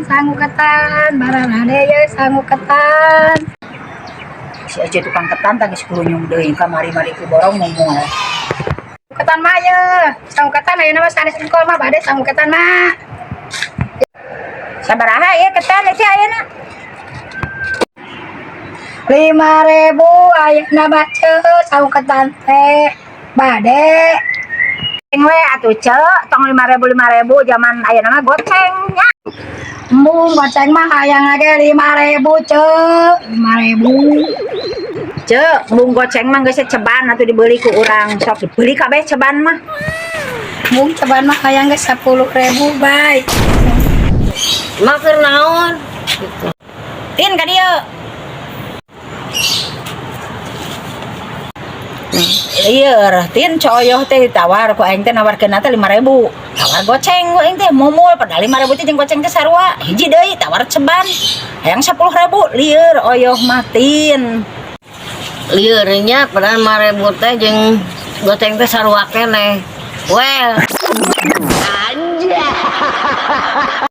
Ketan, sangu ketan, barang ye sangu ketan. Si Ece tukang ketan tangis kurunyung deui kamari-mari ku borong ngomong. Ketan mah ye, sangu ketan ayeuna mah sanes engkol mah bade sangu ketan mah. Sabaraha ieu ketan, Ece, ayeuna? 5.000 ayeuna mah, Ceu, sangu ketan teh bade. Goceng we atuh, Ceu, tong 5.000 5.000, zaman ayeuna mah goceng nya. Embung goceng mah hayang ge 5.000, Ceu, 5.000. Ceu, embung goceng mah geus ceban atuh dibeli ku urang, sok dibeli kabeh ceban mah. Embung ceban mah hayang ge 10.000 bae. Mak keur naon? Gitu. Tin ka dieu. Iya, Tin, coyoh teh ditawar ku aing teh, nawarkeun teh 5.000. Tawar goceng ku aing teh mumul, padahal 5.000 teh jeung goceng teh sarua. Hiji deui tawar ceban. Hayang 10.000, lieur oyoh mah, Tin. Lieur nya, padahal 5.000 teh jeung goceng teh sarua keneh. Well. Anjay.